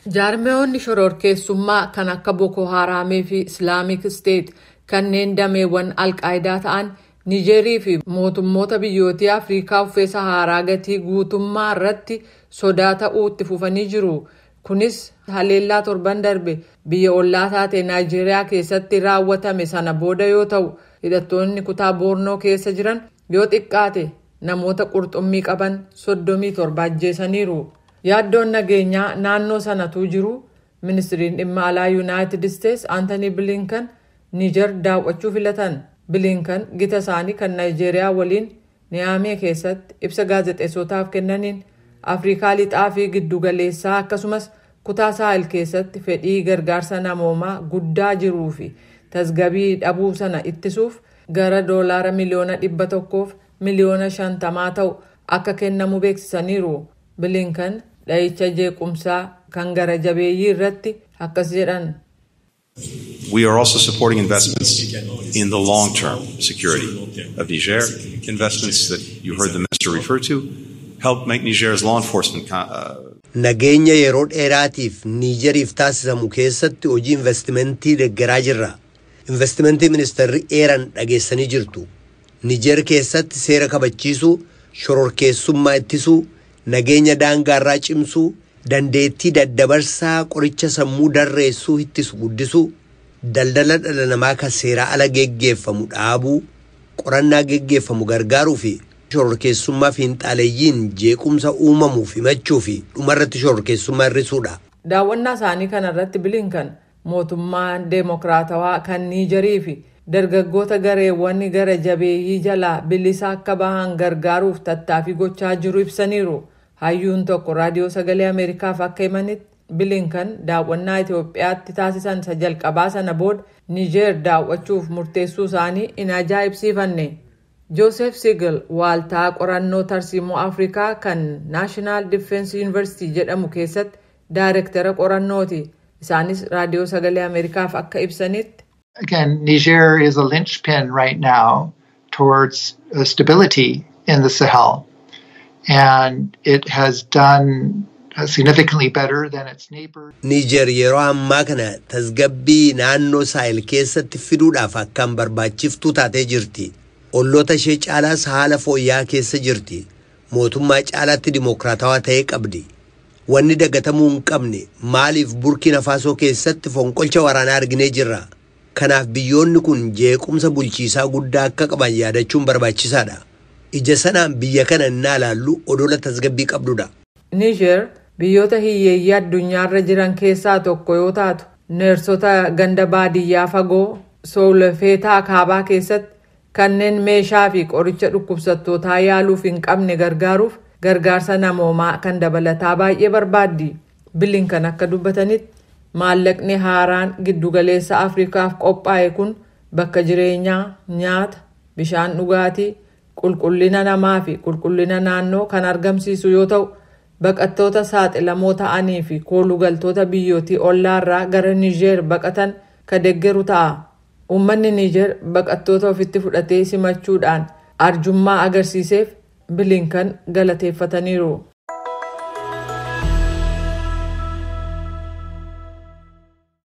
Jaarmiyoonni shororkeessummaa kan akka Boko Haramii fi Islamic State kanneen dameewwan Alqaayidaa ta'an Niijerii fi mootummoota biyyootii Afrikaa uffee Saharaa gatii guutummaa irratti sodaa ta'uu itti fufanii jiru. Kunis haleellaa torban darbe biyya ollaa taate Naayijeeriyaa keessatti raawwatame sana booda yoo ta'u, hidhattoonni kutaa Boornoo keessa jiran yoo xiqqaate namoota qurxummii qaban 37 ajjeesaniiru. Yaaddoon nageenyaa naannoo sanatu jiru, Ministiriin dhimma alaa Yuunaayitid Isteetsi Antony Bilinkan Niijer daawwachuu filatan. Bilinkan gita isaanii kan Naayijeeriyaa waliin Niyaamee keessatti ibsa gaazexeessotaaf kennaniin, Afrikaa Lixaa fi Giddugaleessaa akkasumas kutaa Saahil keessatti fedhii gargaarsa namoomaa guddaa jiruu fi tasgabbii dhabuu sana ittisuuf gara doolaara miliyoona 150,000,000 ta'u akka kennamu beeksisaniiru. Bilinkan dhahicha jeequmsaa kan gara jabeeyyii irratti akkas jedhan. We are also supporting investments in the long-term security of Niger, investments that you heard the minister refer to, help make Niger's law enforcement Nageenya yeroo dheeraatiif Niijeriif taasisamu keessatti hojii investimentii deeggaraa jirra. Investimentii ministeerri eeran dhageessanii jirtu. Niijer keessatti seera kabachiisuu, shororkeessummaa ittisuu, nageenya daangaarraa cimsuu, dandeettii daddabarsaa qoricha sammuu darreessuu ittisu guddisuu, daldala dhala namaa kan seeraa ala geggeeffamu dhaabuu, qorannaa geggeeffamu gargaaruu fi shororkeessummaa fiinxaaleeyyiin jeequmsa uumamuuf himachuu fi dhumarratti shororkeessummaa hir'isuudha. Daawwannaa isaanii kanarratti Bilinkan mootummaan deemokiraatawaa kan Niijerii fi dargaggoota gareewwan gara jabeeyyii jalaa bilisa akka bahan gargaaruuf tattaaffii gochaa jiru ibsaniiru. Hayyuun tokko Raadiyoo Sagalee Ameerikaaf akka himanitti, Bilinkan daawwannaa Itoophiyaatti taasisan isa jalqabaa sana booda Niijeer daawwachuuf murteessuu isaanii hin ajaa'ibsiifanne. Joosef Sigel waaltaa qorannoo tarsiimoo Afrikaa kan National Defense University jedhamu keessatti daayirektara qorannooti. Isaanis Raadiyoo Sagalee Ameerikaaf akka ibsanitti. Again, Niger is a linchpin right now towards stability in the Sahel. And it has done significantly better than its neighbors. Niijer yeroo ammaa kana tasgabbii naannoo Saahil keessatti fiduudhaaf akkaan barbaachiftuu taatee jirti. Olloota ishee caalaas haala fooyya'aa keessa jirti. Mootummaa caalaatti dimokiraatawaa ta'ee qabdi. Wanni dagatamuu hin qabne, maaliif Burkina Faasoo keessatti fonqolcha waraanaa arginee jirra. Kanaaf biyyoonni kun jeequmsa bulchiisaa guddaa akka qaban yaadachuun barbaachisaadha. Ija sanaan biyya kana innaa ilaallu odola tasgabbii qabdudha. Niijer biyyoota hiyyeeyyii addunyaarra jiran keessaa tokko yoo taatu, neersota ganda baadiyyaa fagoo Soolofeetaa kaabaa keessatti kanneen meeshaa fi qoricha dhukkubsattootaa yaaluuf hin qabne gargaaruuf gargaarsa namoomaa kan dabalataa baay'ee barbaaddi. Bilinkan akka dubbatanitti, maallaqni haaraan giddugaleessa Afrikaaf qophaa'e kun bakka jireenyaa, nyaata, bishaan dhugaatii, qulqullina namaa fi qulqullina naannoo kan argamsiisu yoo ta'u, baqattoota saaxilamoo ta'anii fi koolugaltoota biyyootii ollaarraa gara Niijeer baqatan ka deeggaru ta'a. Uummanni Niijeer baqattoota ofitti fudhatee simachuudhaan arjummaa agarsiiseef Bilinkan galateeffataniiru.